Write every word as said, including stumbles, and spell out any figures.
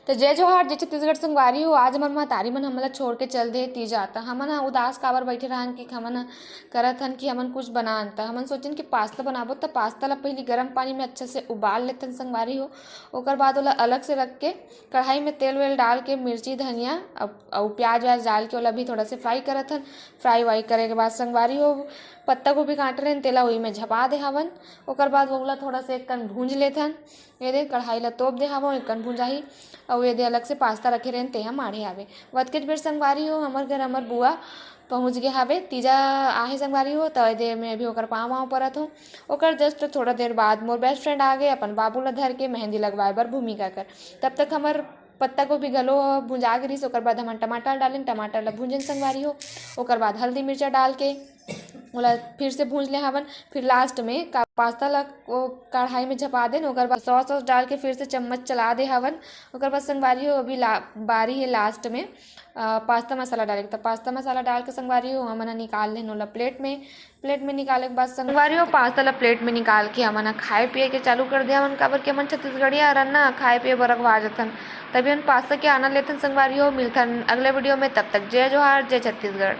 तो जय जोहार, जय छत्तीसगढ़ संगवारी हो। आज हमर महतारी मन हमन ला छोड़ के चल दे तीजा, त हमन ह उदास काबर बैठे रहन कि हमन ह करत हन कि हमन कुछ बनान। त हमन सोचन कि पास्ता बनाबो, त पास्ता ला पहिली गरम पानी में अच्छा से उबाल लेथन संगवारी हो। ओकर बाद ओला अलग से रख के कढ़ाई में तेल वेल डाल के मिर्ची, धनिया अउ, अउ प्याज व्याज डाल के ओला भी थोड़ा से फ्राई करत हन। फ्राई वाई करे के बाद संगवारी हो, पत्ता गोभी काटे रहन, तेला ओही में झपा दे हवन। ओकर बाद ओला थोड़ा से एक कन भूंज लेथन। ये दे कढ़ाई ला तोप दे हवं, एक कन भुंजाही, अउ ये दे अलग से पास्ता रखे रहन, तेहा माढ़े हावे। वतकेच बेर संगवारी हो, हमर घर हमर बुआ पहुंच गे हावे, तीजा आहे संगवारी हो, त ये दे मैं अभी ओकर पाँव वाँव परत हूँ। ओकर जस्ट थोड़ा देर बाद मोर बेस्ट फ्रेंड आ गे अपन बाबू ला धर के मेहंदी लगवाए बर भूमिका कर। तब तक हमर पत्ता गोभी घलो भुंजा गे रिहिस। ओकर बाद हमन टमाटर डालेन, टमाटर ला भूंजन संगवारी हो। ओकर बाद हल्दी मिर्चा डाल के ओला फिर से भूंज ले हवन। फिर लास्ट में का पास्ता ला ओ कढ़ाई में झपा देन। ओकर बाद सॉस वॉस डाल के फिर से चम्मच चला दे हवन। ओकर बाद संगवारी हो, अभी ला बारी है लास्ट में अ, पास्ता मसाला डाले के। त पास्ता मसाला डाल के संगवारी हो, हमन ह निकाल लेन ओला प्लेट में। प्लेट में निकाले के बाद संगवारी हो, पास्ता ला प्लेट में निकाल के हमन ह खाए पिए के चालू कर दे हवन, काबर कि हमन छत्तीसगढ़िया हरन ना, खाए पिए बर अगवा जथन। तभी हम पास्ता के आनंद लेथन संगवारी हो। मिलथन अगले वीडियो में, तब तक जय जोहार, जय छत्तीसगढ़।